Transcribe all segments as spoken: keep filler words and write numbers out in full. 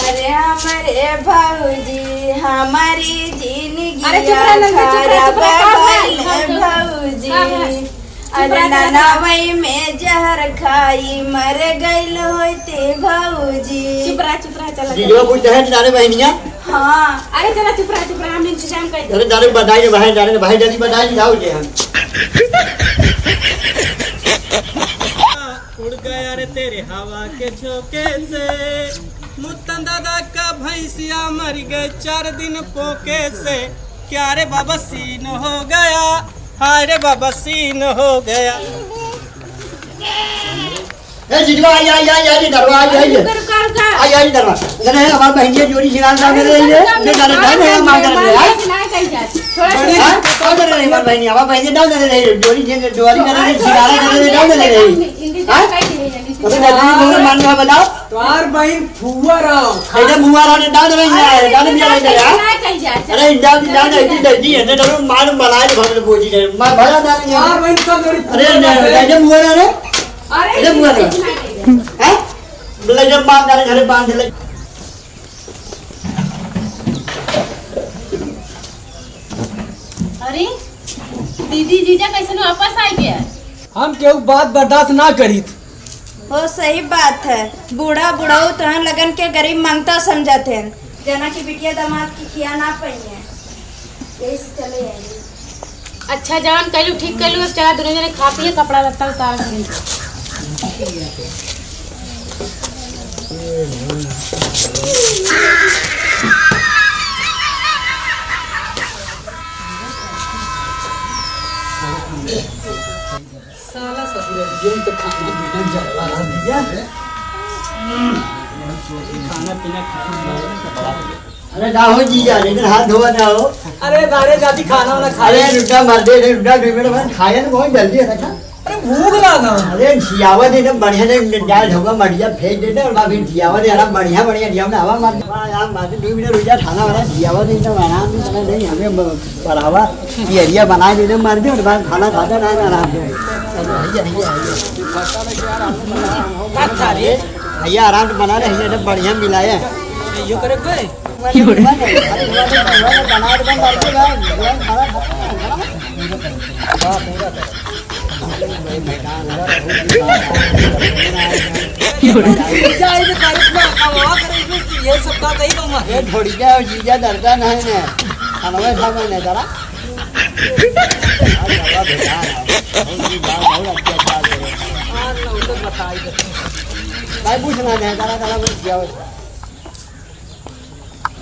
अरे हमरे भौजी, हमारी जिंदगी अरे चुप रह नंदू, चुप रह, चुप रह, का भइल? भौजी। हाँ, हाँ। अरे चुप रह, चुप रह। ननवई में जहर खाई मर गइल होते भौजी। चुप रह, चुप रह, चला, जीजवा चला। कुछ दहेज डारे बहनिया। हाँ। अरे चला चुप रह, चुप रह, हम इंतजाम कर दे। अरे डारे बताइए भाई, डारे भाई, जल्दी बताइए, जाओ जे हम। उड़ गया रे तेरे हवा के झोंके से, मुत्तन दादा का भैंसिया मर गए चार दिन पोके से। क्या रे बाबा सीन हो गया, हाय रे बाबा सीन हो गया। ए जिजवा, आई, आई, आई, आई, डरवा, आई, आई। रुका, रुका, रुका। आई, आई, डरवा। नहीं, हमार बहनिया जोड़ी सिंगार ना करे रही है। नहीं, नहीं, नहीं, नहीं, मार करे रही है। हाँ? कौन करे रही हमार बहनिया? हमार बहनिया ना करे रही, जोड़ी, जोड़ी करे रही, सिंगारा करे रही, ना करे रही। हाँ? अबे, नहीं, नहीं, नहीं, मानना बताओ। तोहार बहिन फुआ रहो। इधर मुआ रहो ने डाल रही है, डाल दिया रही है। अरे, डाल, डाल, डाल, डाल, डाल, डाल, मार, मलाए, भगल बोझी है। मार, भला डाल दिया। तोहार बहिन सब जोड़ी अरे, फुआ रहो। इधर मुआ रहो रे। अरे, इधर मुआ रहो। हैं? बोला, जब मार डाले, घरे बांध ले। अरे, दीदी, जीजा कैसे वापस आ गया? हम केहू बात बर्दाश्त ना करीत। हो, सही बात है। बूढ़ा बुढ़ऊ तोहन लगन के गरीब मंगता समझत हैं। जना की बिटिया दामाद की खिया ना पइहें। यही से चले आइए। अच्छा, जवन कहलू ठीक कहलू, अब चला दोनों जने खा पिए, कपड़ा लत्ता उतार के। साला ससुर एकदम तो खाना पीना जलवा रहा भैया। खाना पीना कुछ नहीं। अरे ना हो जीजा, लेकिन हाथ धोवा ना हो। अरे दारे जाती खाना वाना खा अरे ले। रुका मर दे, रुका दो मिनट बाद खाए ना, बहुत जल्दी है ना। अरे भूख लगा। अरे खियावा दे एकदम बढ़िया, नहीं डाल धोवा मरिया फेंक देते और बाद फिर खियावा दे, अरे बढ़िया बढ़िया दिया हमने हवा मार। वाह यार, मार दे, दो मिनट रुक जा, खाना वाला खियावा दे एकदम आराम से, नहीं हमें ब-, बढ़ावा। ये एरिया बनाए देने मर दे, और बाद खाना खाता ना, ना, आराम से। भैया, भैया, भैया। भैया, आराम से बना ले, भैया, एकदम बढ़िया मिलाया है। यो करे कोई? अरे, बना दे, बना दे, मर दे, भाई, खाना खाता है, खाना। ये सब का कही, ये सब का कही, ये थोड़ी क्या हो, जीजा डरता नहीं है, खाना खा मैंने जरा। हाँ, ना, वो तो बताई देते हैं। भाई, पूछ ना, नहीं, करा, करा, बोल, क्या हो?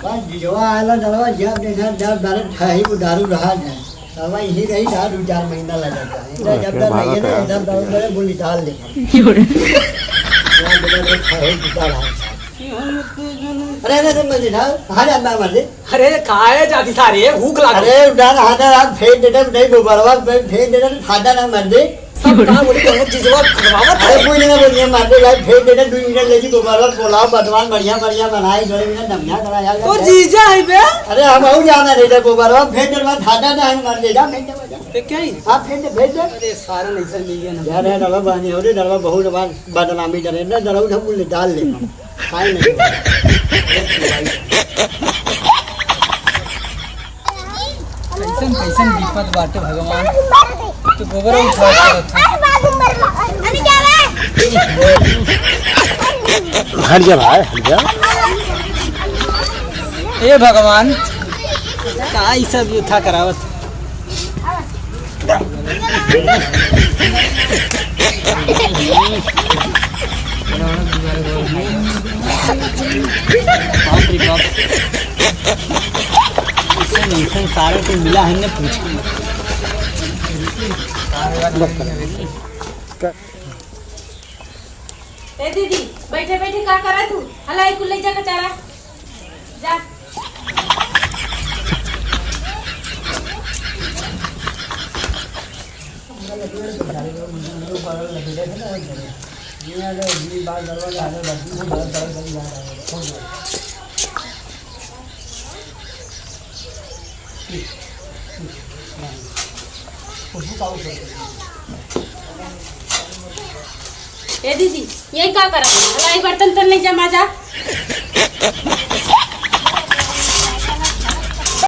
बस, जिजवा आला, दलवा, जब देखा, जब दर ठाही को दारू रहा जाए। दलवा यही रही, रहा दो चार महीना लगा जाए। इधर जब दर नहीं है ना, इधर दारू दे, बोली डाल दे। क्यों रे? डाल दे, डाल दे, ठाही को दारू रहा। अरे, अरे, अरे, मत दे, डाल। कहाँ जाता है, मत दे? अरे, खाए जाती सारे, भूख लाग। अरे, उधार हाथ, हाथ फेंक देते, नहीं, गोबरवा फेंक, फेंक देते, तो खाता ना मर दे। सब कहाँ बोली, कौनो चीजवा खवावत अरे, है। कोई ना बोलिए, मर दे भाई, फेंक देते, दो मिनट लेके गोबरवा बोलाओ, पकवान बढ़िया, बढ़िया बनाए, दो मिनट नमना करा यार। तो जीजा है बे? अरे, हम और जाना नहीं था, गोबरवा फेंक देते, खाता ना है, मर दे, जा, फेंक दे, जा। तो क्या ही? हाँ, फेंक दे, फेंक दे। अरे, सारा नहीं सर, मिल गया ना। यार, यार, डलवा बहानी हो रे, डलवा बहुत बार बदनामी करे, ना, डलवा उठा, बोले, डाल ले। खाए नहीं। कैसन, कैसन विपद बाटे भगवान। तो गोबर उठा के रखे। हट जा भाई, हट जा। ए भगवान, का ई सब उठा करावत? बाप रे बाप। इससे नहीं, इससे सारे को मिला है ना पूछ के। ए दीदी, बैठे बैठे का करा तू? हला, एक ले जा कचारा। जा। ए दीदी, ये का करत है? हला, ई बर्तन तन ले जा, माजा।